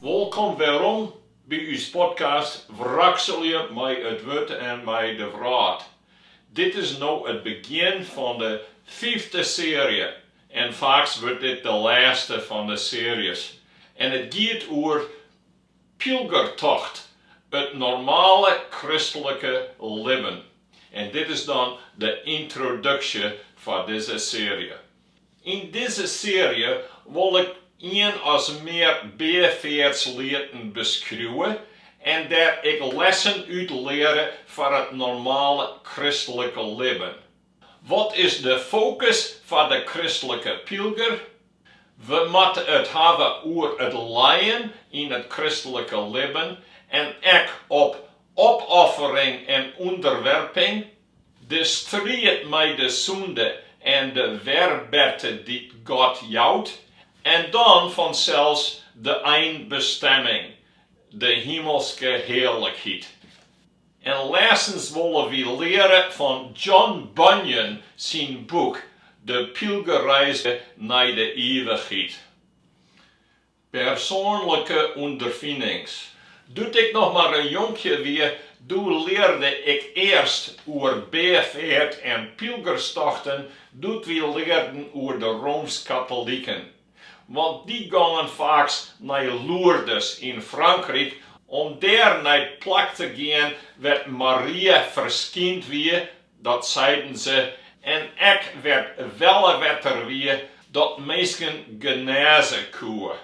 Wolkom werom by ús podcast Wrakselje mei it Wurd en mei de Wrâld. Dit is no it begjin fan de fyfte searje en faaks wurdt dit de lêste fan de searjes. En it giet oer pylgertocht, it normale kristlike libben. En dit is dan de yntroduksje foar dizze searje. Yn dizze searje wol ik ien as mear beafeartslieten beskriuwe en dêr ek lessen út leare foar it normale kristlike libben. Wat is de fokus foar de kristlike pylger? We moatte it hawwe oer it lijen yn it kristlike libben en ek op opoffering en ûnderwerping. De striid mei de sûnde en de werberte dy't God jout en dan fansels de einbestemming, de himelske hearlikheid. En lêstens wolle wy leare fan John Bunyan syn boek De pylgerreis nei de ivichheid. Persoanlike ûnderfinings. Doe't ik noch mar in jonkje wie, doe learde ik earst oer beafeart en pylgerstochten doe't wy learden oer de Roomsk-Katoliken. Want dy gongen faaks nei Lourdes yn Frankryk om dêr nei it plak te gean wêr't Maria ferskynd wie, dat seiden se, en ek wêr't wellewetter wie dat minsken genêze koe.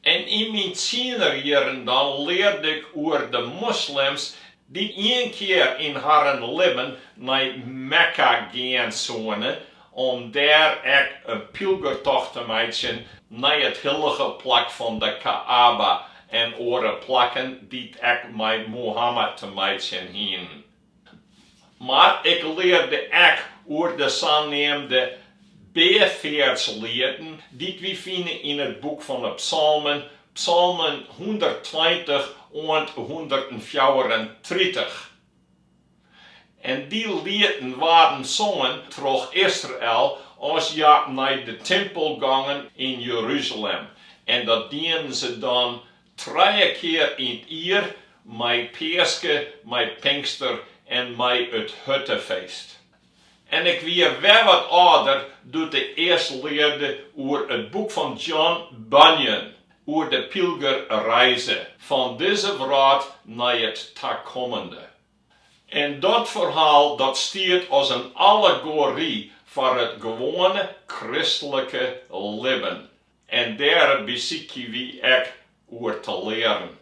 En yn myn tsienerjierren dan learde ik oer de moslims dy't ien kear yn harren libben nei Mekka gean soene om dêr ek in pylgertocht te meitsjen nei it hillige plak fan de Kaäba en oare plakken dy't ek mei Mohammed te meitsjen hienen. Mar ik learde ek oer de saneamde beafeartslieten dy't wy fine yn it boek fan de Psalmen, Psalmen 120 oant 134. En dy lieten waarden songen troch Israel as hja nei de timpel gongen yn Jeruzalem. En dat dienen se dan Trije kear yn 't jier, mei Peaske, mei Pinkster en mei it Huttefeest. En ik wie wer wat âlder doe't ik earst learde oer it boek fan John Bunyan oer de pylgerreize fan dizze wrâld nei it takommende. En dat ferhaal dat stiet as in allegory foar it gewoane kristlike libben. En dêr besykje wy ek oer te learen.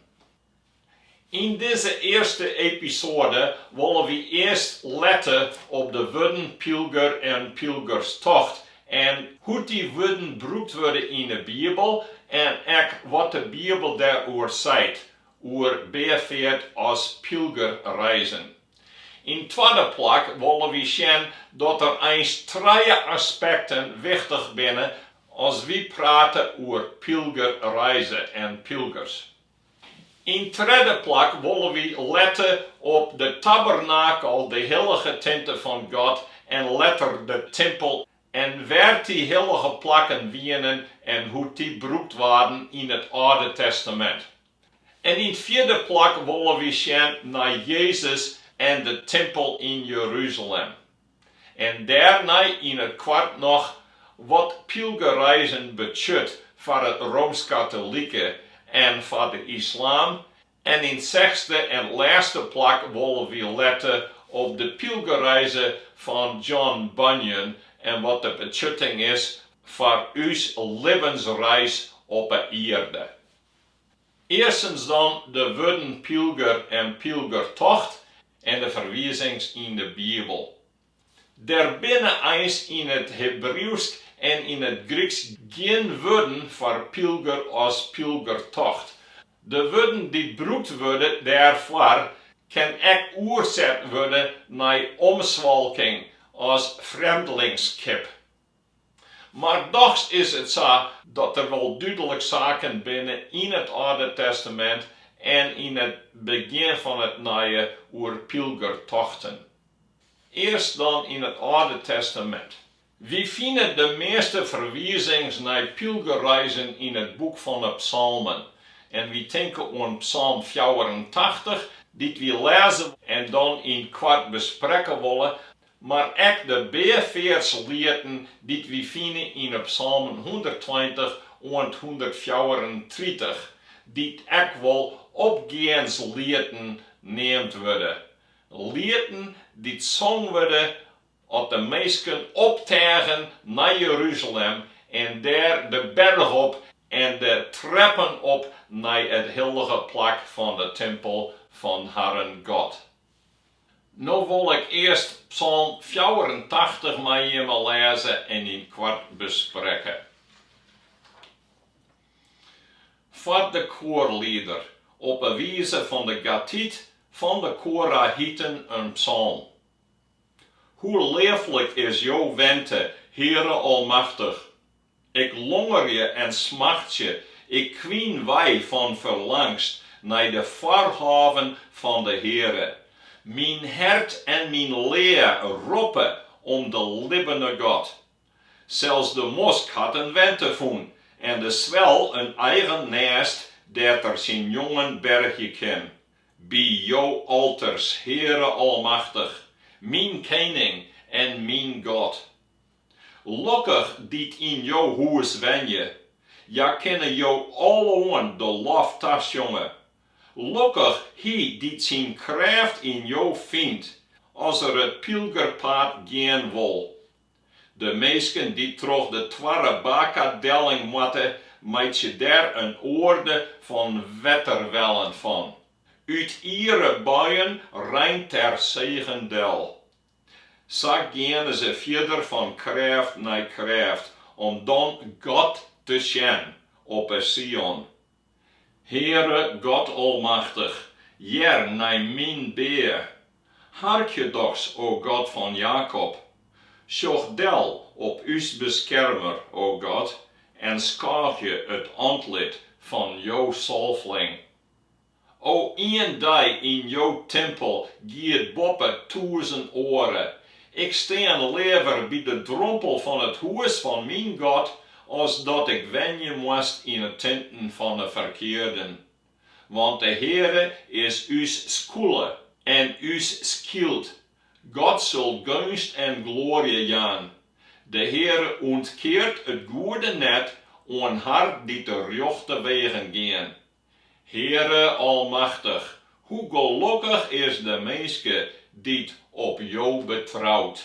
Yn dizze earste episoade wolle wy earst lette op de wurden pylger en pylgerstocht en hoe't dy wurden brûkt wurde yn 'e Bibel en ek wat de Bibel dêroer seit, oer beafeart as pylgerreizen. Yn twadde plak wolle wy sjen dat der eins trije aspekten wichtich binne as wy prate oer pylgerreize en pylgers. Yn tredde plak wolle wy lette op de tabernakel, de hillige tinte fan God en letter de timpel en wêr't dy hillige plakken wienen en hoe't dy brûkt waarden yn it Alde Testamint. En yn 't fjirde plak wolle wy sjen nei Jezus en de timpel yn Jeruzalem. En dêrnei yn it koart noch wat pylgerreizen betsjut foar it Roomsk-Katolike en foar de islam. En yn 't sechsde en lêste plak wolle wy lette op de pylgerreize fan John Bunyan en wat de betsjutting is foar ús libbensreis op 'e ierde. Earstens dan de wurden pylger en pylgertocht en de ferwizings yn de Bibel. Der binne eins yn it Hebriuwsk en yn it Gryksk gjin wurden foar pylger as pylgertocht. De wurden dy't brûkt wurde dêrfoar kin ek oerset wurde nei omswalking as frjemdlingskip. Mar dochs is it sa dat der wol dúdlik saken binne yn it Alde Testamint en yn it begjin fan it Nije oer pylgertochten. Earst dan yn it Alde Testamint. Wy fine de measte ferwizings nei pylgerreizen yn it boek fan 'e Psalmen. En wy tinke oan Psalm 84, dy't wy lêze en dan yn 't koart besprekke wolle, mar ek de beafeartslieten dy't wy fine yn 'e psalmen 120 oant 134, dy't ek wol opgeanslieten neamd wurde, lieten dy't song wurde At de minsken opteagen nei Jeruzalem en dêr de berch op en de treppen op nei it hillige plak fan de timpel fan harren God. No wol ik earst Psalm 84 mei jimme lêze en yn 't koart besprekke. Foar de koarlieder, op 'e wize fan de Gattyt fan de Korahiten in psalm. Hoe leaflik is jo wente, Heare Almachtich! Ik longerje en smachtsje, ik kwyn wei fan ferlangst nei de foarhôven fan de Heare. Myn hert en myn lea roppe om de libbene God. Sels de mosk hat in wente fûn en de swel in eigen nêst dêr't er syn jongen bergje kin. By jo alters, Heare Almachtich, myn Kening en myn God. Lokkich dy't yn jo hûs wenje, hja kinne jo aloan de lof tasjonge. Lokkich hy dy't syn krêft yn jo fynt, as er it pylgerpaad gean wol. De minsken dy't troch de toarre Baka-delling moatte, meitsje dêr in oarde fan wetterwellen fan. Ut iere buien reint der segen del. Sa geane se fierder fan krêft nei krêft, om dan God te sjen op 'e Sion. Heare God Almachtich, hear nei myn bea. Harkje dochs, o God fan Jakob. Sjoch del op ús beskermer, o God, en skôgje it antlit fan jo salfling. O ien dei yn jo timpel giet boppe tûzen oare. Ik stean leaver by de drompel fan it hûs fan myn God as dat ik wenje moast yn 'e tinten fan 'e ferkearden. Want de Heare is ús skûle en ús skyld, God sil geunst en gloarje jaan. De Heare ûntkeart it goede net oan har dy't de rjochte wegen gean. Heare Almachtich, hoe gelokkich is de minske dy't op Jo betrout.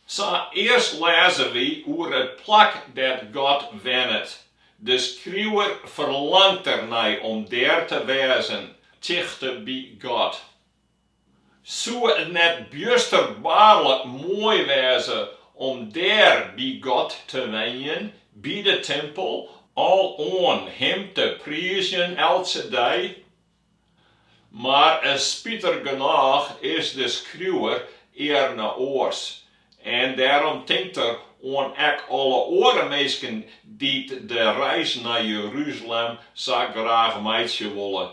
Sa earst lêze wy oer it plak dêr't God wennet. De skriuwer ferlangt dernei om dêr te wêzen, tichte by God. Soe it net bjusterbaarlik moai wêze om dêr by God te wenjen, by de timpel, aloan Him te priizjen eltse dei? Mar spitigernôch is de skriuwer earne oars en dêrom tinkt er oan ek alle oare minsken dy't de reis nei Jeruzalem sa graach meitsje wolle.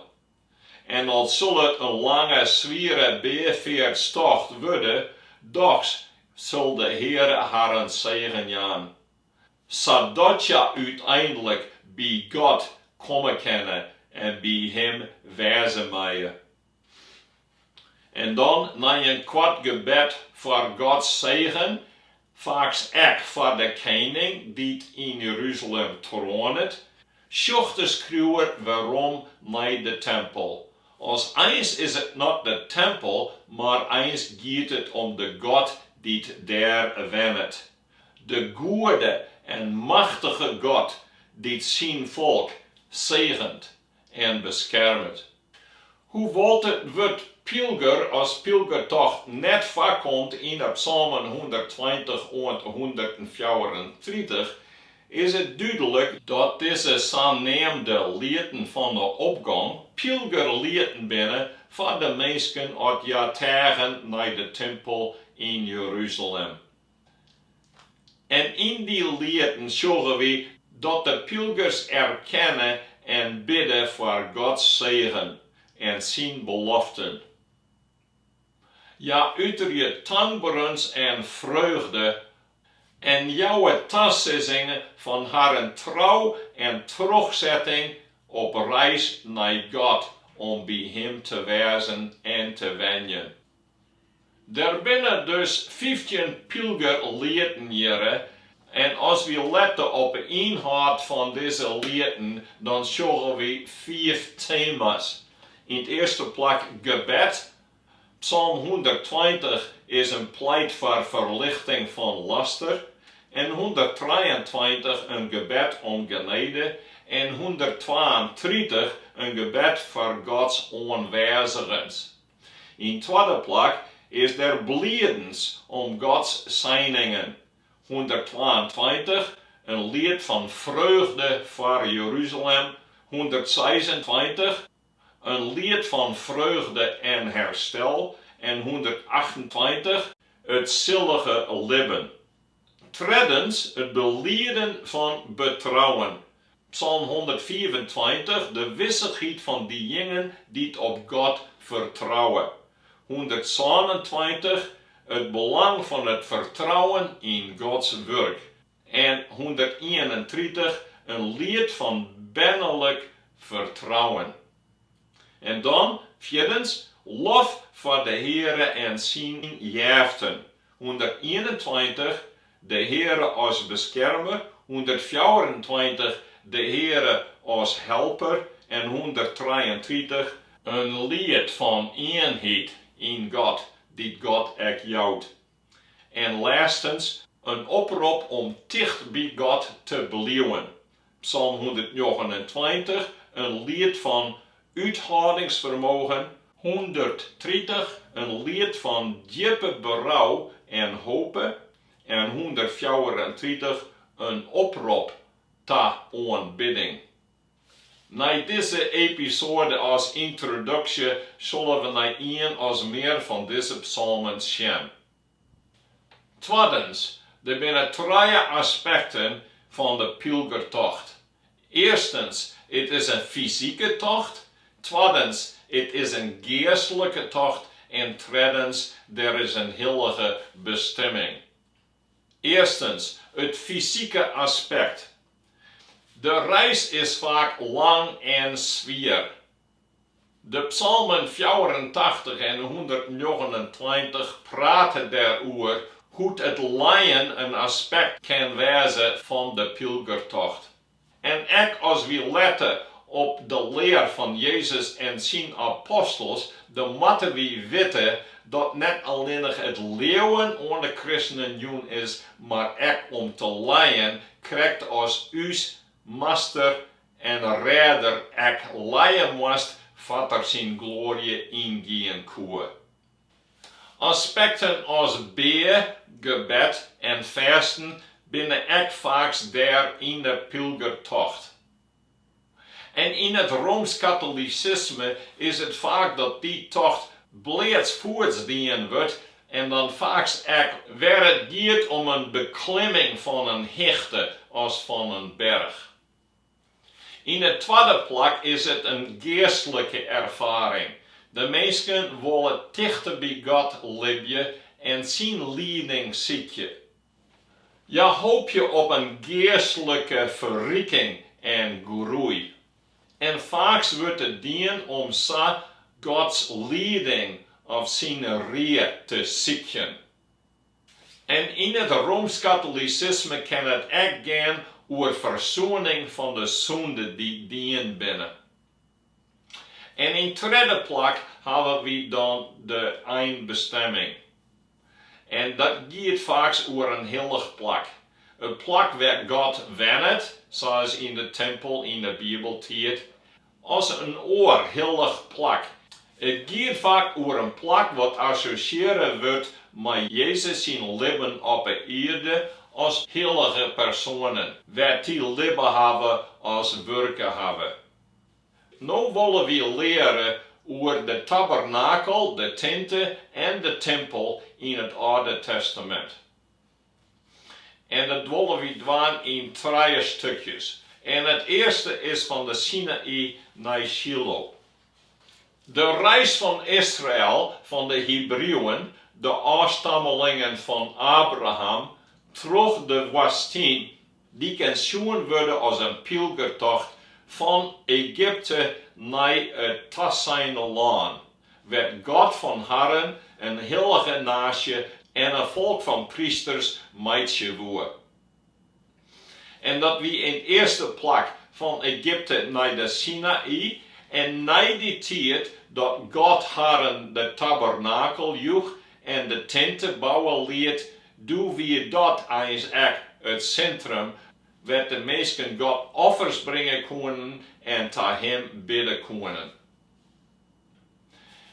En al sil it in lange, swiere beafeartstocht wurde, dochs sil de Heare harren segen jaan, sadat hja úteinlik by God komme kinne en by Him wêze meie. En dan, nei in koart gebed foar Gods segen, faaks ek foar de kening dy't yn Jeruzalem troanet, sjocht de skriuwer werom nei de tempel. As eins is it net de tempel, mar eins giet it om de God dy't dêr wennet. De goede en machtige God dy't syn folk segent en beskermet. Hoewol't it wurd pylger as pylgertocht net foarkomt yn 'e psalmen 120 oant 134, is it dúdlik dat dizze saneamde lieten fan 'e opgong pylgerlieten binne foar de minsken at hja teagen nei de timpel yn Jeruzalem. En yn dy lieten sjogge wy dat de pylgers erkenne en bidde foar Gods segen en syn beloften. Hja uterje tankberens en freugde. En jouwe tasizzingen fan harren trou en trochsetting op reis nei God om by Him te wêzen en te wenjen. Der binne dus 15 pylgerlieten hjirre en as wy lette op 'e ynhâld fan dizze lieten dan sjogge wy fiif tema's. Yn 't earste plak gebed, Psalm 120 is in pleit foar ferlichting fan laster en 123 in gebed om genede en 132 in gebed foar Gods oanwêzigens. Yn twadde plak is der bliidens om Gods seiningen, 122 in liet fan freugde foar Jeruzalem, 126 in liet fan freugde en herstel en 128 it sillige libben. Treddens, it beliden fan betrouwen, Psalm 125, de wissichheid fan dyjingen dy't op God fertrouwe, 127, it belang fan it fertrouwen yn Gods wurk en 131, in liet fan bernelik fertrouwen. En dan, fjirdens, lof foar de Heare en syn jeften, 121, de Heare as beskermer, 124, de Heare as helper en 133, in liet fan ienheid yn God, dy't God ek jout. En lêstens, in oprop om ticht by God te bliuwen, Psalm 129, in liet fan úthâldingsfermogen, 130, in liet fan djippe berou en hope en 134, in oprop ta oanbidding. Nei dizze episoade as yntroduksje sille we nei ien as mear fan dizze psalmen sjen. Twaddens, der binne trije aspekten fan de pylgertocht. Earstens, it is in fysike tocht, twaddens, it is in geastlike tocht en treddens, der is in hillige bestimming. Earstens, it fysike aspekt. De reis is faak lang en swier. De psalmen 84 en 129 prate dêroer hoe't it lijen in aspekt kin wêze fan de pylgertocht. En ek as wy lette op de lear fan Jezus en syn apostels, dan moatte wy witte dat net allinnich it leauwen oan de kristenen jûn is, mar ek om te lijen, krekt as ús Master en Rêder ek lije moast foar't er syn gloarje yngien koe. Aspekten as bea, gebed en fêsten binne ek faaks dêr yn de pylgertocht. En yn it Roomsk-katolisisme is it faak dat dy tocht bleatsfoets dien wurdt en dan faaks ek wêr it giet om in beklimming fan in hichte as fan in berch. Yn it twadde plak is it in geastlike erfaring. De minsken wolle tichter by God libje en syn lieding sykje. Hja hoopje op in geastlike ferriking en groei. En faaks wurdt it dien om sa Gods lieding of syn rie te sykjen. En yn it Roomsk-katolisisme kin it ek gean oer fersoening fan de sûnde dy't dien binne. En yn tredde plak hawwe wy dan de einbestemming. En dat giet faaks oer in hillich plak. It plak wêr't God wennet, sa as yn de timpel yn de Bibeltiid, as in oar hillich plak. It giet faak oer in plak wat assosjearre wurdt mei Jezus syn libben op 'e ierde as hillige persoanen, wêr't dy libbe hawwe as wurke hawwe. No wolle wy leare oer de tabernakel, de tinte en de timpel yn it Alde Testamint. En dat wolle wy dwaan yn trije stukjes. En it earste is fan de Sinaï nei Sjilo. De reis fan Israel, fan de Hebriuwen, de ôfstammelingen fan Abraham, troch de woastyn, dy kin sjoen wurde as in pylgertocht fan Egypte nei it taseine lân, wêr't God fan harren in hillige naasje en in folk fan prysters meitsje woe. En dat wie yn 't earste plak fan Egypte nei de Sinaï, en nei dy tiid dat God harren de tabernakel joech en de tinte bouwe liet, doe wie dat eins ek it sintrum wêr't de minsken God offers bringe koenen en ta Him bidde koenen.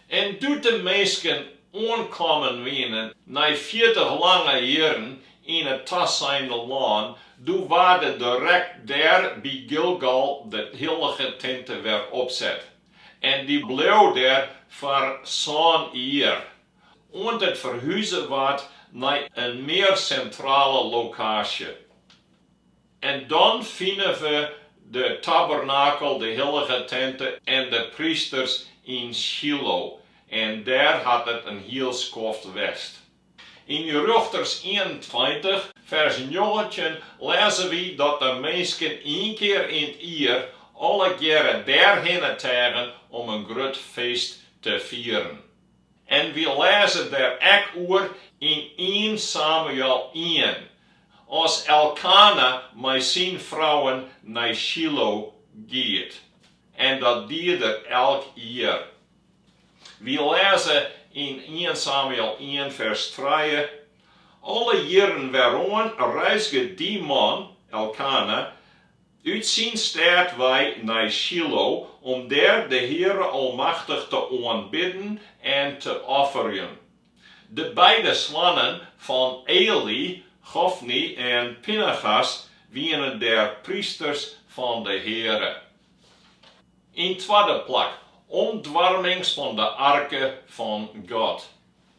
En doe't de minsken oankommen wienen nei 40 lange jierren yn it taseine lân, doe waard direkt dêr by Gilgal de hillige tinte wer opset. En dy bleau dêr foar sân jier, oant it ferhuze waard nei in mear sintrale lokaasje. En dan fine we de tabernakel, de hillige tinte en de prysters yn Sjilo en dêr hat it in hiel skoft west. Yn Rjochters 21, fers 19 lêze wy dat de minsken ien kear yn 't jier allegearre dêrhinne teagen om in grut feest te fieren. En wy lêze der ek oer yn ien Samuël ien, as Elkana mei syn frouwen nei Sjilo giet. En dat die er elk jier. Wy lêze yn ien Samuël ien fers trije, Alle jierren weroan reizge dy man, Elkana, út syn stêd wei nei Sjilo om dêr de Heare Almachtich te oanbidden en te offerjen. De beide soannen fan Ely, Chofny en Pinechas, wienen dêr prysters fan de Heare. Yn twadde plak, omdoarmings fan de arke fan God.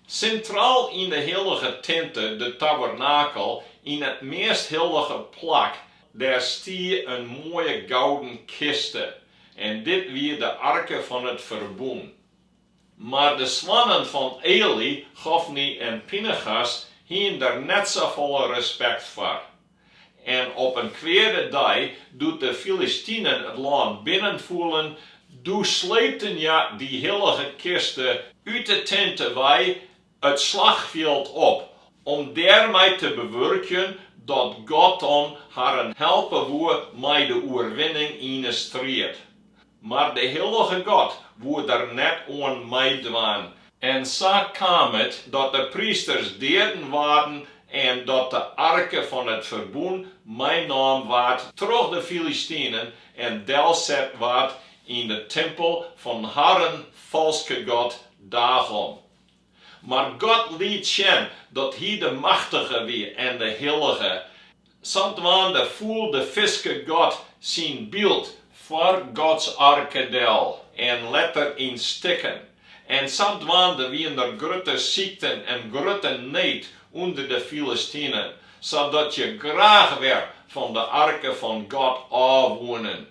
Sintraal yn de hillige tinte, de tabernakel, yn it meast hillige plak, dêr stie in moaie gouden kiste en dit wie de arke fan it ferbûn. Mar de soannen fan Ely, Chofny en Pinechas, hienen der net safolle respekt foar. En op in kweade dei, doe't de Filistinen it lân binnenfoelen, doe sleepten hja dy hillige kiste út de tinte wei it slachfjild op, om dêrmei te bewurkjen dat God dan harren helpe woe mei de oerwinning yn 'e striid. Mar de hillige God woe der net oan meidwaan en sa kaam it dat de prysters deaden waarden en dat de arke fan it ferbûn meinaam waard troch de Filistinen en delset waard yn de timpel fan harren falske god Dagon. Mar God liet sjen dat Hy de Machtige wie en de Hillige. Sadwaande foel de fiskegod syn byld foar Gods arke del en letter yn stikken. En sadwaande wienen der grutte sykten en grutte need ûnder de Filistinen, sadat hja graach wer fan de arke fan God ôf woenen.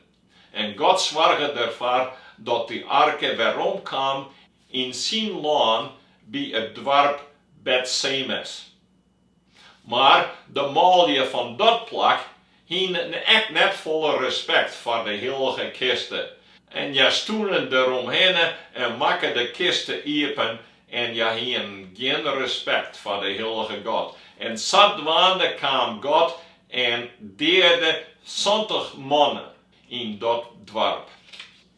En God soarge derfoar dat dy arke weromkaam yn syn lân by it doarp Bet-Semes. Mar de manlju fan dat plak hienen ek net folle respekt foar de hillige kiste en hja stûnen deromhinne en makken de kiste iepen en hja hienen gjin respekt foar de hillige God. En sadwaande kaam God en deade 70 mannen yn dat doarp.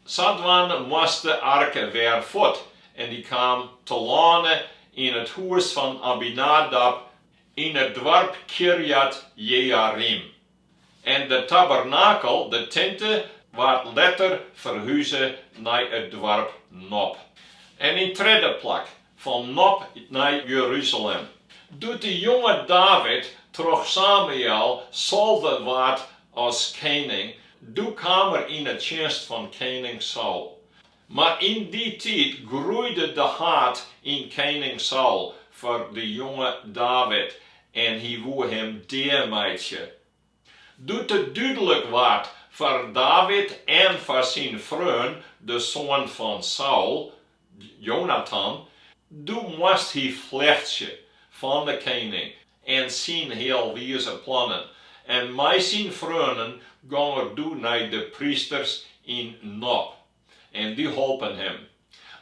Sadwaande moast de arke wer fuort en dy kaam telâne yn it hûs fan Abinadab yn it doarp Kirjat-Jearim. En de tabernakel, de tinte, waard letter ferhuze nei it doarp Nob. En yn tredde plak, fan Nob nei Jeruzalem. Doe't de jonge David troch Samuël salve waard as kening, doe kaam er yn 'e tsjinst fan kening Saul. Mar yn dy tiid groeide de haat yn kening Saul foar de jonge David en hy woe him deameitsje. Doe't it dúdlik waard foar David en foar syn freon, de soan fan Saul, Jonatan, doe moast hy flechtsje fan de kening. en syn healwize plannen. En mei syn freonen gong er doe nei de prysters yn Nob. En dy holpen him.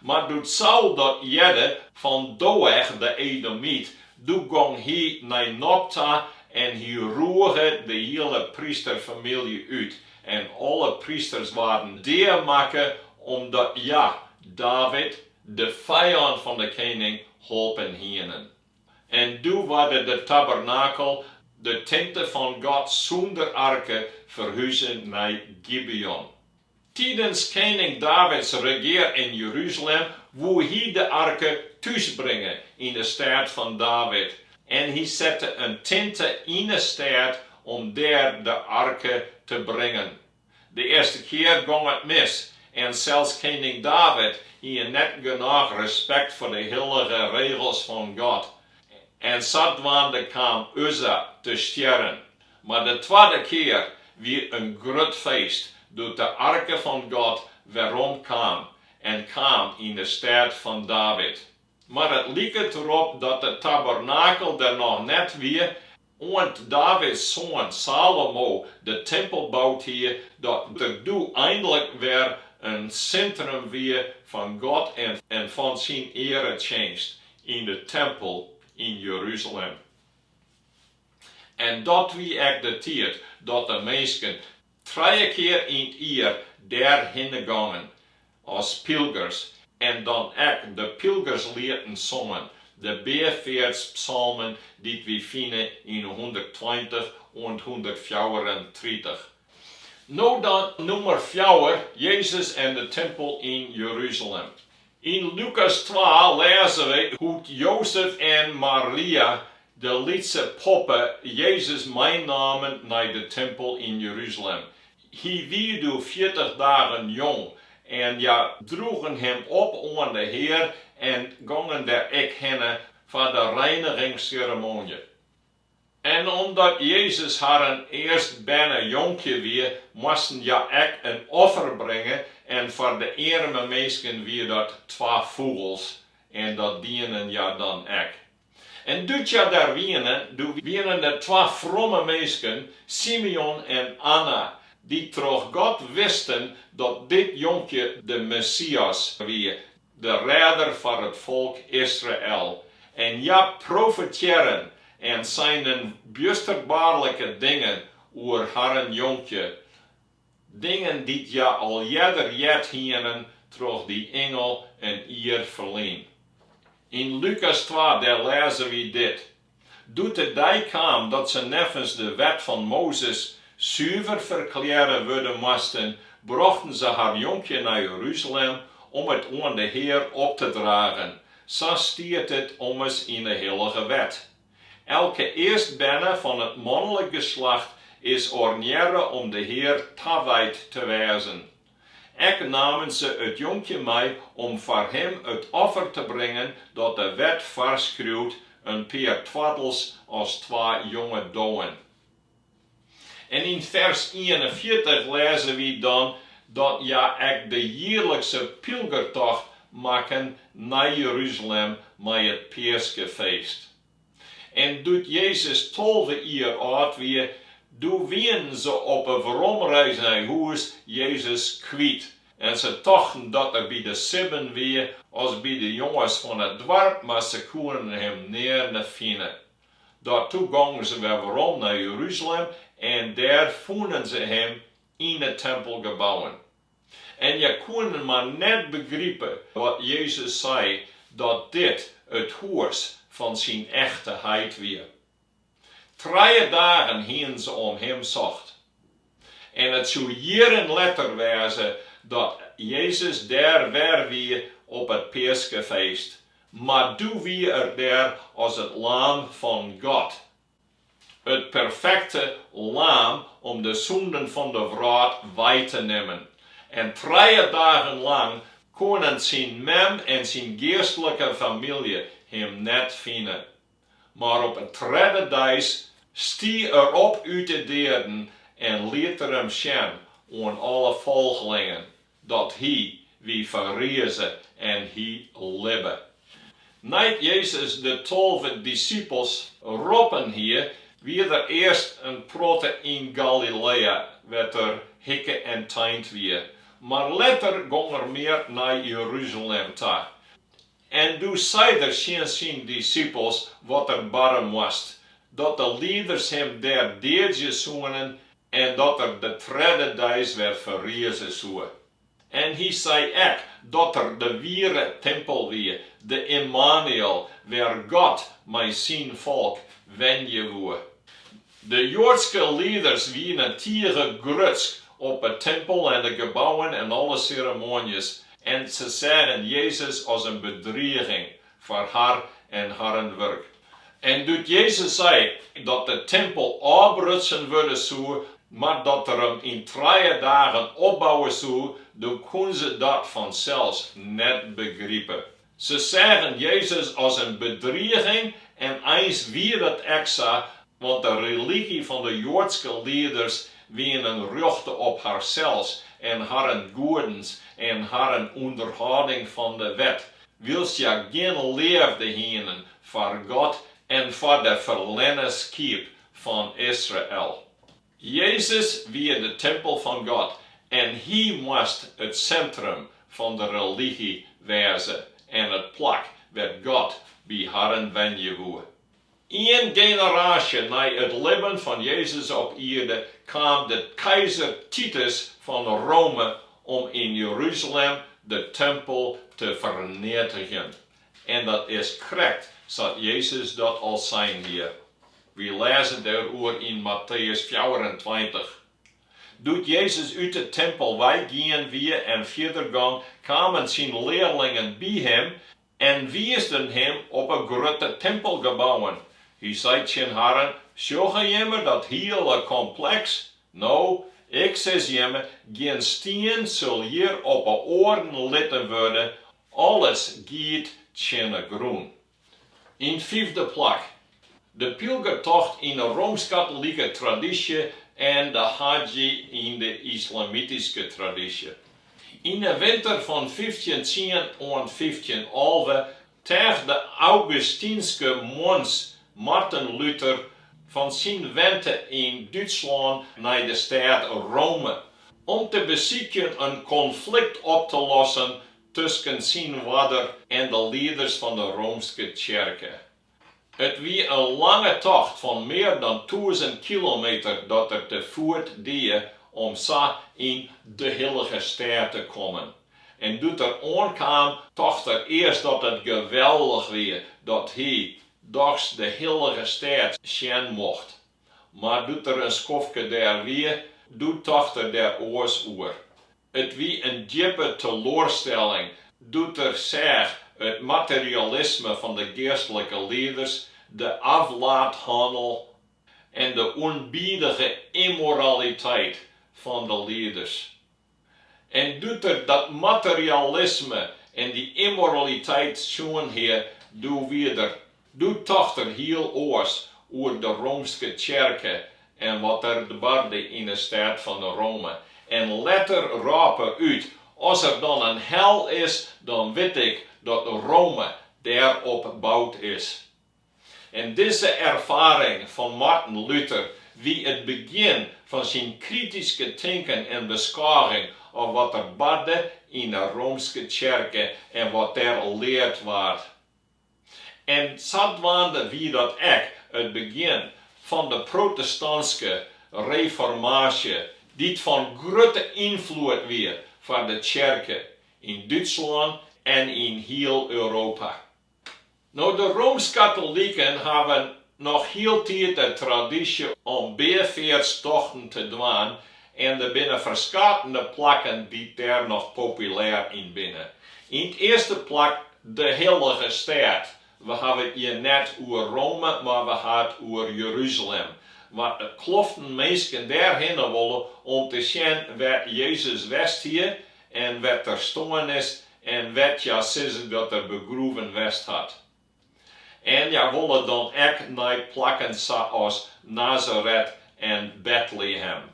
Mar doe't Saul dat hearde fan Doëch de Edomyt, doe gong hy nei Nob ta en hy roege de hiele prysterfamylje út en alle prysters waarden deamakke omdat hja David, de fijân fan de kening, holpen hienen. En doe waarde de tabernakel, de tinte fan God sûnder arke, ferhuze nei Gibeon. Tidens kening Davids regear yn Jeruzalem woe hy de arke thúsbringe yn de stêd fan David en hy sette in tinte yn 'e stêd om dêr de arke te bringen. De earste kear gong it mis en sels kening David hie net genôch respekt foar de hillige regels fan God en sadwaande kaam Uzza te stjerren. Mar de twadde kear wie in grut feest doe't de arke fan God werom kaam en kaam yn de stêd fan David. Mar it liket derop dat de tabernakel der noch net wie oant Davids soan Salomo de timpel boud hie, dat der doe einlik wer in sintrum wie fan God en fan syn earetsjinst yn de tempel yn Jeruzalem. En dat wie ek de tiid dat de minsken trije kear yn 't jier dêr hinne gongen as pylgers en dan ek de pylgerslieten songen, de beafeartspsalmen dy't wy fine yn 120 oant 134. No dan nûmer fjouwer, Jezus en de timpel yn Jeruzalem. Yn Lukas twa lêze we hoe't Jozef en Maria de lytse poppe Jezus meinamen nei de timpel yn Jeruzalem. Hy wie doe 40 dagen jong en hja droegen him op oan de Hear en gongen der ek hinne foar de reinigingsseremoanje. En omdat Jezus harren earstberne jonkje wie, moasten hja ek in offer bringe en foar de earme minsken wie dat twa fûgels en dat dienen hja dan ek. En doe't hja dêr wiene, doe wienen der twa fromme minsken, Simeon en Anna, dy't troch God wisten dat dit jonkje de Messias wie, de rêder foar it folk Israel, en hja profetearren en seinen bjusterbaarlike dingen oer harren jonkje, dingen dy't hja al earder heard hienen troch dy ingel in jier ferlyn. Yn Lukas twa dêr lêze wy dit, Doe't de dei kaam dat se neffens de wet fan Mozes suver ferklearre wurde moasten, brochten se har jonkje nei Jeruzalem om it oan de Hear op te dragen, sa stiet it ommers yn 'e hillige wet. Elke earstberne fan it manlik geslacht is ornearre om de Hear tawijd te wêzen. Ek namen se it jonkje mei om foar him it offer te bringen dat de wet foarskriuwt, in pear toartels as twa jonge dowen. En yn fers 41 lêze wy dan dat hja ek de jierlikse pylgertocht makken nei Jeruzalem mei it Peaskefeest. En doe't Jezus 12 jier âld wie, doe wienen se op 'e weromreis nei hûs Jezus kwyt. En se tochten dat er by de sibben wie as by de jonges fan it doarp, mar se koenen him nearne fine. Dat doe gongen se wer werom nei Jeruzalem en dêr fûnen se him yn 'e tempelgebouwen. En hja koenen mar net begripe wat Jezus sei, dat dit it hûs fan syn echte heit wie. Trije dagen hienen se om him socht. En it soe jierren letter wêze dat Jezus dêr wer wie op it Peaskefeest, mar doe wie er dêr as it Laam fan God. It perfekte Laam om de sûnden fan de wrâld wei te nimmen. En trije dagen lang koenen syn mem en syn geastlike famylje him net fine. Mar op 'e tredde deis stie er op út 'e deaden en liet er him sjen oan alle folgelingen, dat hy wie ferrize en hy libbe. Nei't Jezus de 12 dissipels roppen hie, wie er earst in protte yn Galiléa, wêr't er hikke en teind wie. Mar letter gong er mear nei Jeruzalem ta. En doe sei er tsjin syn dissipels wat der barre moast, dat de lieders him dêr deadzje soenen en dat er de tredde deis wer ferrize soe. En hy sei ek dat er de wiere timpel wie, de Immanuel, wêr God mei syn folk wenje woe. De Joadske lieders wiene tige grutsk op 'e timpel en de gebouwen en alle seremoanjes, en se seagen Jezus as in bedriging foar har en harren wurk. En doe't Jezus sei dat de timpel ôfbrutsen wurde soe, mar dat er him yn trije dagen opbouwe soe, doe koene se dat fansels net begripe. Se seagen Jezus as in bedriging en eins wie dat ek sa, want de religy fan de Joadske lieders wienen rjochte op harsels en harren goedens en harren ûnderhâlding fan de wet, wylst hja gjin leafde hienen foar God en foar de ferlerne skiep fan Israel. Jezus wie de timpel fan God en hy moast it sintrum fan de religy wêze en it plak wêr't God by harren wenje woe. Ien generaasje nei it libben fan Jezus op ierde kaam de keizer Titus fan Rome om yn Jeruzalem de timpel te ferneatigjen. En dat is krekt sa't Jezus dat al sein hie. Wy lêze dêroer yn Matteüs 24. Doe't Jezus út de timpel weigien wie en fierder gong, kamen syn learlingen by him en wiisden him op 'e grutte timpelgebouwen. Hy sei tsjin harren, Sjogge jimme dat hiele kompleks? No, ik sis jimme, gjin stien sil hjir op 'e oaren litten wurde, alles giet tsjin 'e grûn. Yn fyfde plak, de pylgertocht yn 'e Roomsk-katolike tradysje en de Hadji yn de islamityske tradysje. Yn 'e winter fan 1510 oant 1511 teach de Augustynske muonts Marten Luther fan syn wente yn Dútslân nei de stêd Rome om te besykjen in konflikt op te lossen tusken syn oarder en de lieders fan de Roomske Tsjerke. It wie in lange tocht fan mear dan 1000 kilometer dat er te foet die om sa yn de hillige stêd te kommen. En doe't er oankaam tocht er earst dat it geweldich wie dat hy dochs de hillige stêd sjen mocht. Mar doe't er in skoftke dêr wie, doe tocht er der oars oer. It wie in djippe teloarstelling doe't er seach it materialisme fan de geastlike lieders, de aflaathannel en de ûnbidige ymmoraliteit fan de lieders. En doe't er dat materialisme en dy ymmoraliteit sjoen hie, doe wie er, doe tocht er hiel oars oer de Roomske tsjerke en wat der barde yn 'e stêd fan Rome. En letter rôp er út, As der dan in hel is, dan wit ik dat Rome dêrop boud is. En dizze erfaring fan Marten Luther wie it begjin fan syn krityske tinken en beskôging op wat der barde yn 'e Roomske tsjerke en wat dêr leard waard. En sadwaande wie dat ek it begjin fan de protestantske reformaasje, dy't fan grutte ynfloed wie foar de tsjerke yn Dútslân en yn hiel Europa. No, de Roomsk-Katoliken hawwe noch hieltiid de tradysje om beafeartstochten te dwaan en der binne ferskatende plakken dy't dêr noch populêr yn binne. Yn 't earste plak de hillige stêd. We hawwe it hjir net oer Rome, mar we ha it oer Jeruzalem. Want kloften minsken dêrhinne wolle om te sjen wêr't Jezus west hie en wêr't er stoarn is en wêr't hja sizze dat er begroeven west hat. En hja wolle dan ek nei plakken sa as Nazaret en Bethlehem.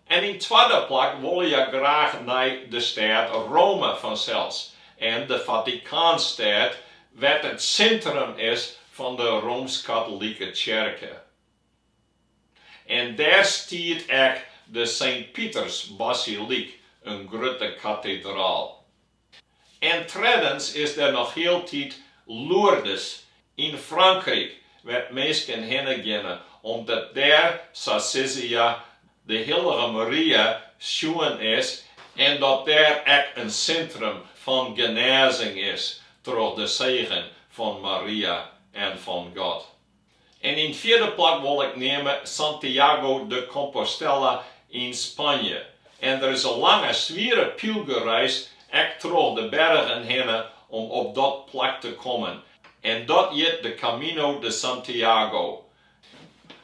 En yn twadde plak wolle hja graach nei de stêd Rome fansels en de Fatikaanstêd. wêr't it sintrum is fan de Roomsk-Katolike Tsjerke. En dêr stiet ek de Sint Pitersbasilyk, in grutte katedraal. En treddens is der noch hieltyd Lourdes yn Frankryk, wêr't minsken hinne geane omdat dêr, sa sizze hja, de hillige Maria sjoen is en dat dêr ek in sintrum fan genêzing is troch de segen fan Maria en fan God. En yn 't fjirde plak wol ik neame Santiago de Compostela yn Spanje. En der is in lange swiere pylgerreis ek troch de bergen hinne om op dat plak te kommen en dat hjit de Camino de Santiago.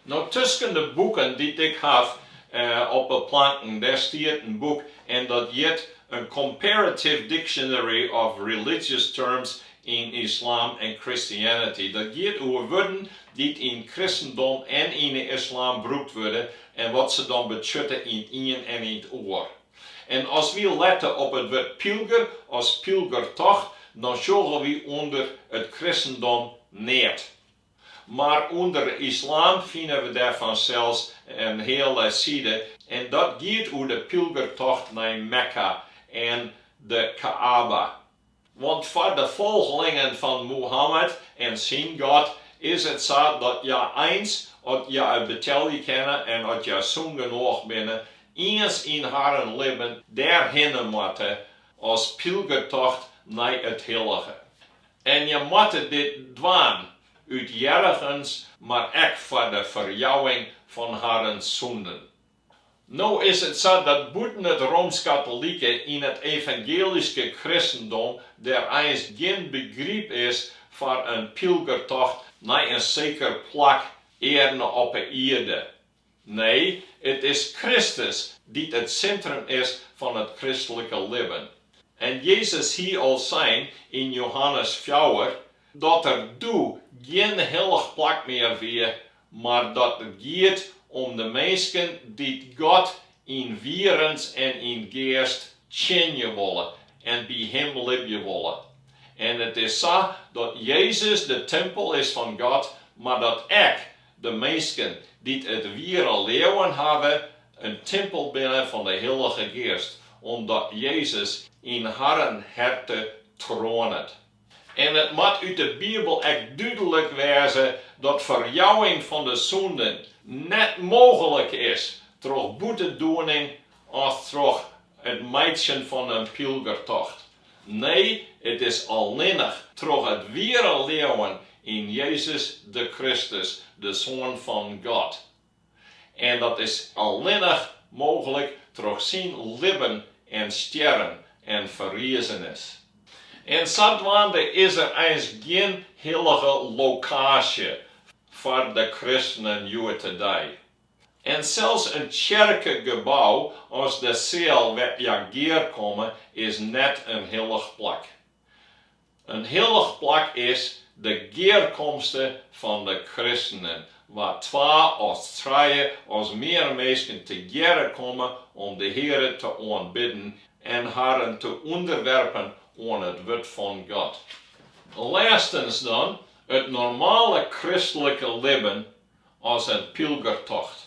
No tusken de boeken dy't ik haw op de planken dêr stiet in boek en dat hjit A Comparative Dictionary of Religious Terms in Islam and Christianity. Dat giet oer wurden dy't yn kristendom en yn 'e islam brûkt wurde en wat se dan betsjutte yn ien en yn 't oar. En as wy lette op it wurd pylger as pylgertocht, dan sjogge wy ûnder it kristendom neat. Mar ûnder de islam fine we dêr fansels in hiele side en dat giet oer de pylgertocht nei Mekka en de Kaaba. Want foar de folgelingen fan Mohammed en syn God is it sa dat hja eins, at hja it betelje kinne en at hja sûn genôch binne, iens yn harren libben dêrhinne moatte as pylgertocht nei it hillige. En hja moatte dit dwaan út hearrigens, mar ek foar de ferjouwing fan harren sûnden. No is it sa dat bûten it Roomsk-Katolike yn it evangelyske kristendom der eins gjin begryp is foar in pylgertocht nei in seker plak earne op 'e ierde. Nee, it is Kristus dy't it sintrum is fan it kristlike libben. En Jezus hie al sein yn Johannes 4 dat der doe gjin hillich plak mear wie, mar dat it giet om de minsken dy't God yn wierens en yn geast tsjinje wolle en by Him libje wolle. En it is sa dat Jezus de timpel is fan God, mar dat ek de minsken dy't it wiere leauwen hawwe in timpel binne fan de Hillige Geast, omdat Jezus yn harren herte troanet. En it moat út de Bibel ek dúdlik wêze dat ferjouwing fan de sûnden net mooglik is troch boetedoening of troch it meitsjen fan in pylgertocht. Nee, it is allinnich troch it wiere leauwen yn Jezus de Kristus, de Soan fan God. En dat is allinnich mooglik troch syn libben en stjerren en ferrizenis. En sadwaande is der eins gjin hillige lokaasje foar de kristenen hjoed-de-dei. En sels in tsjerkegebou as de seal wêr't hja gearkomme is net in hillich plak. In hillich plak is de gearkomste fan de kristenen, waar twa of trije of mear minsken tegearre komme om de Heare te oanbidden en harren te ûnderwerpen oan it wurd fan God. Lêstens dan, it normale kristlike libben as in pylgertocht.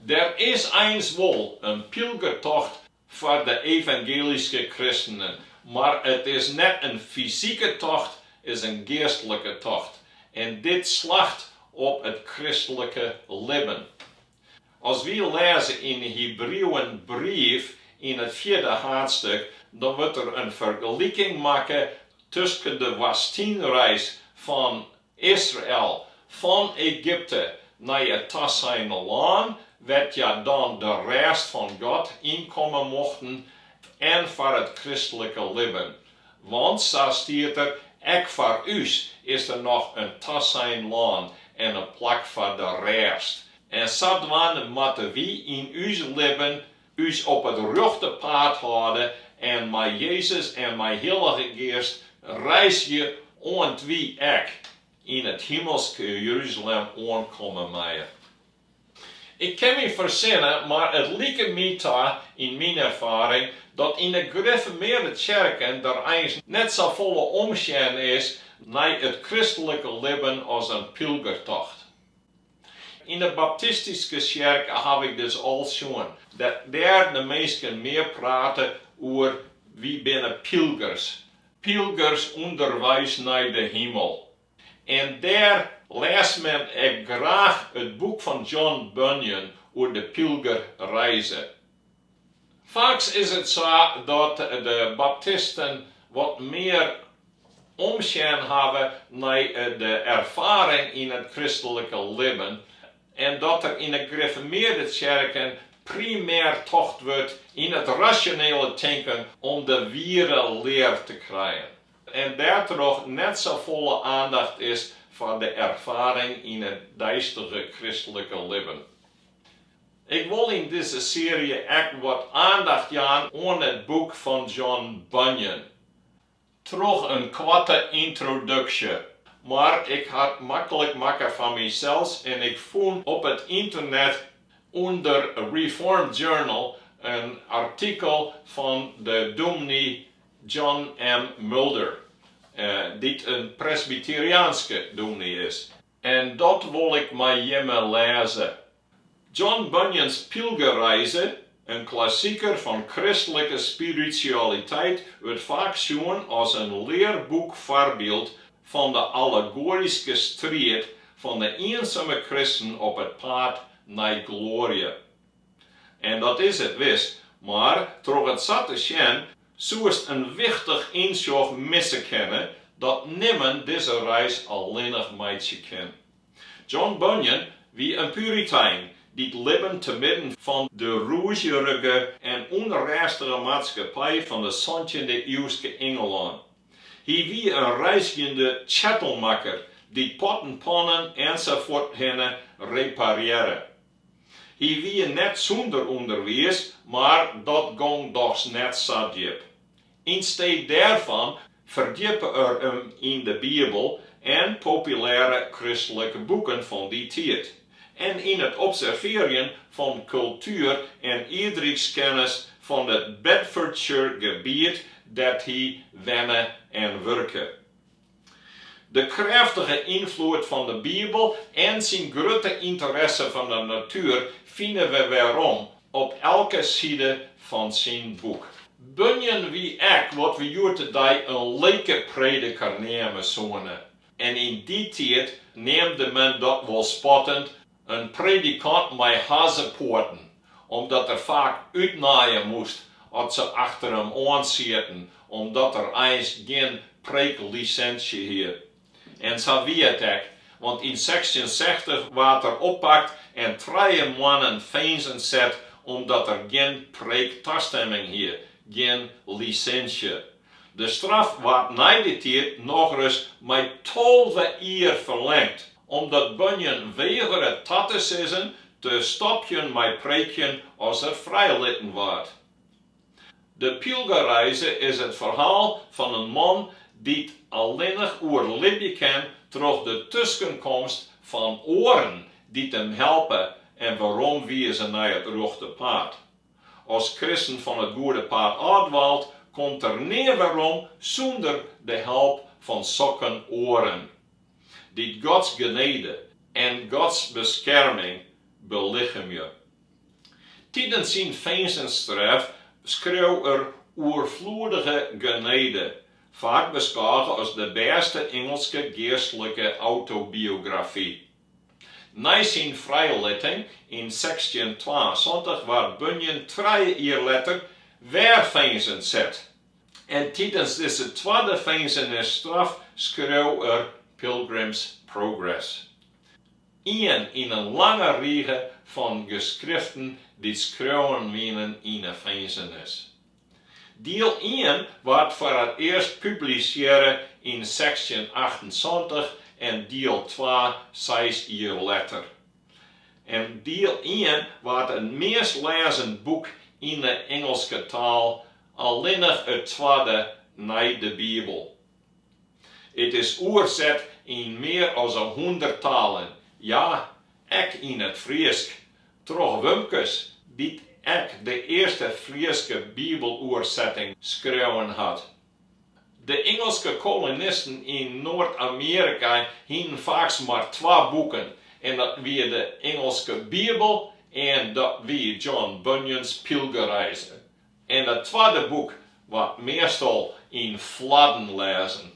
Der is eins wol in pylgertocht foar de evangelyske kristenen, mar it is net in fysike tocht, is in geastlike tocht. En dit slacht op it kristlike libben. As wy lêze yn de Hebriuwenbrief yn it fjirde haadstik, dan wurdt der in fergeliking makke tusken de woastynreis fan Israel fan Egypte nei it taseine lân, wêr't hja dan de rêst fan God ynkomme mochten, en foar it kristlike libben. Want, sa stiet der, ek foar ús is der noch in tasein lân en in plak foar de rêst. En sadwaande moatte wy yn ús libben ús op it rjochte paad hâlde en mei Jezus en mei Hillige Geast reizgje oant wy ek yn it himelske Jeruzalem oankomme meie. Ik kin my fersinne, mar it like my ta, yn myn erfaring, dat yn de grifformearde tsjerken der eins net safolle omsjen is. nei it kristlike libben as in pylgertocht. Yn de baptistyske tsjerke haw ik dus al sjoen dat dêr de minsken mear prate oer wy binne pylgers, pylgers ûnderweis nei de himel. En dêr lêst men ek graach it boek fan John Bunyan oer de pylgerreize. Faaks is it sa dat de baptisten wat mear omsjen hawwe nei de erfaring yn it kristlike libben en dat der yn de grifformearde tsjerken primêr tocht wurdt yn it rasjonele tinken om de wiere lear te krijen en dêrtroch net safolle aandacht is foar de erfaring yn it deistige kristlike libben. Ik wol yn dizze searje ek wat aandacht jaan oan it boek fan John Bunyan. Troch in koarte yntroduksje. Mar ik ha it maklik makke foar mysels en ik fûn op it ynternet ûnder Reformed Journal in artikel fan de dûmny John M. Mulder, dy't in presbyteriaanske dûmny is. En dat wol ik mei jimme lêze. John Bunyan's Pylgerreize, in klassiker fan kristlike spiritualiteit, wurdt faak sjoen as in learboekfoarbyld fan de allegoaryske striid fan de iensame kristen op it paad nei gloarje. En dat is it wis, mar troch it sa te sjen soest in wichtich ynsjoch misse kinne dat nimmen dizze reis allinnich meitsje kin. John Bunyan wie in puritein dy't libben te midden fan de rûzjerige en ûnrêstige maatskippij fan de santjinde-iuwske Ingelân. Hy wie in reizgjende tsjettelmakker dy't potten, pannen ensafuorthinne reparearre. Hy wie net sûnder ûnderwiis, mar dat gong dochs net sa djip. Ynstee dêrfan ferdjippe er him yn de Bibel en populêre kristlike boeken fan dy tiid, en yn it observearjen fan kultuer en ierdrykskennis fan it Bedfordshire-gebiet dêr't hy wenne en wurke. De krêftige ynfloed fan de Bibel en syn grutte ynteresse fan de natuer fine we werom op elke side fan syn boek. Bunyan wie ek wat we hjoed-de-dei in lekeprediker neame soene en yn dy tiid neamde men dat wol spottend in predikant mei hazzepoaten, omdat er faak útnaaie moast as se achter him oan sieten, omdat er eins gjin preeklisinsje hie. En sa wie it ek, want yn 1660 waard er oppakt en trije moannen finzen set omdat er gjin preektastimming hie, gjin lisinsje. De straf waard nei dy tiid nochris mei 12 jier ferlingd, omdat Bunyan wegere ta te sizzen te stopjen mei preekjen as er frijlitten waard. De Pylgerreize is it ferhaal fan in man dy't allinnich oerlibje kin troch de tuskenkomst fan oaren dy't him helpe en weromwize nei it rjochte paad. As kristen fan it goede paad ôfdwaalt, komt er nea werom sûnder de help fan sokken oaren, dy't Gods genede en Gods beskerming belichemje. Tidens syn finzenstraf skreau er Oerfloedige Genede, faak beskôge as de bêste Ingelske geastlike autobiografy. Nei syn frijlitting yn 1672 waard Bunyan trije jier letter wer finzen set en tidens dizze twadde finzenisstraf skreau er Pilgrim's Progress. Ien yn in lange rige fan geskriften dy't skreaun wienen yn 'e finzenis. Diel ien waard foar it earst publisearre yn 1678 en diel twa seis jier letter. En diel ien waard it meast lêzen boek yn 'e Ingelske taal, allinnich it twadde nei de Bibel. It is oerset yn mear as 100 talen, ja, ek yn it Frysk, troch Wumkes, dy't ek de earste Fryske Bibeloersetting skreaun hat. De Ingelske kolonisten yn Noard-Amearika hienen faaks mar twa boeken en dat wie de Ingelske Bibel en dat wie John Bunyan's Pylgerreize. En dat twadde boek waard meastal yn fladden lêzen.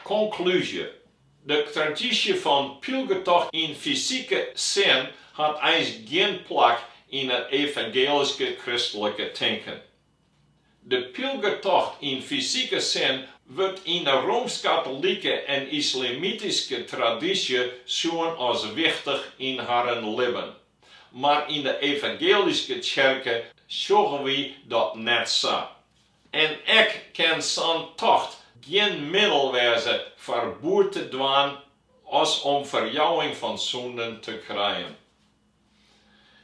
Konklúzje, De tradysje fan pylgertocht yn fysike sin hat eins gjin plak yn it evangelyske kristlike tinken. De pylgertocht yn fysike sin wurdt yn de Roomsk-katolike en islamityske tradysje sjoen as wichtich yn harren libben. Mar yn de evangelyske tsjerke sjogge wy dat net sa. En ek kin sa'n tocht gjin middel wêze foar boete te dwaan as om ferjouwing fan sûnden te krijen.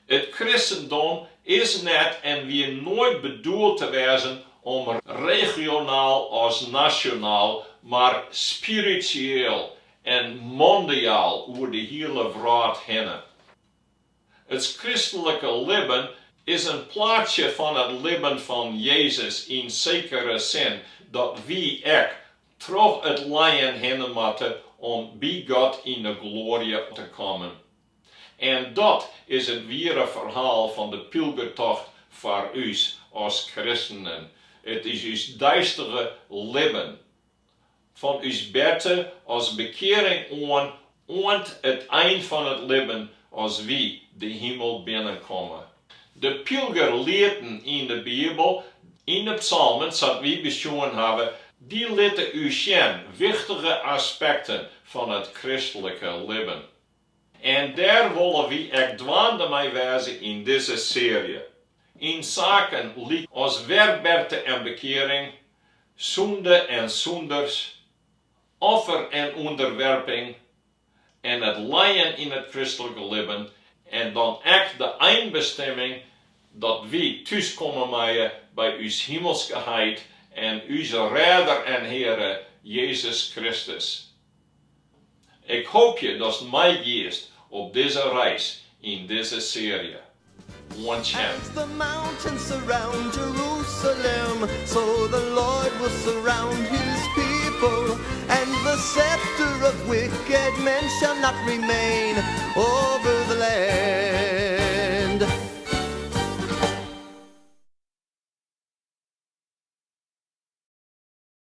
It kristendom is net en wie noait bedoeld te wêzen om regionaal as nasjonaal, mar spiritueel en mondiaal oer de hiele wrâld hinne. It kristlike libben is in plaatsje fan it libben fan Jezus yn sekere sin dat wy ek troch it lijen hinne moatte om by God yn de gloarje te kommen. En dat is it wiere ferhaal fan de pylgertocht foar ús as kristenen. It is ús deistige libben. Fan ús berte as bekearing oan oant it ein fan it libben as wy de himel binnenkomme. De pylgerlieten yn de Bibel, yn de psalmen sa't wy besjoen hawwe, dy litte ús sjen wichtige aspekten fan it kristlike libben. En dêr wolle wy ek dwaande mei wêze yn dizze searje. Yn saken lykas werberte en bekearing, sûnde en sûnders, offer en ûnderwerping en it lijen yn it kristlike libben en dan ek de einbestimming dat wy thúskomme meie by ús himelske Heit en ús Rêder en Heare Jezus Kristus. Ik hoopje datst meigiest op dizze reis yn dizze searje. Oant sjen. As the mountains surround Jerusalem, so the Lord will surround his people, and the scepter of wicked men shall not remain over the land.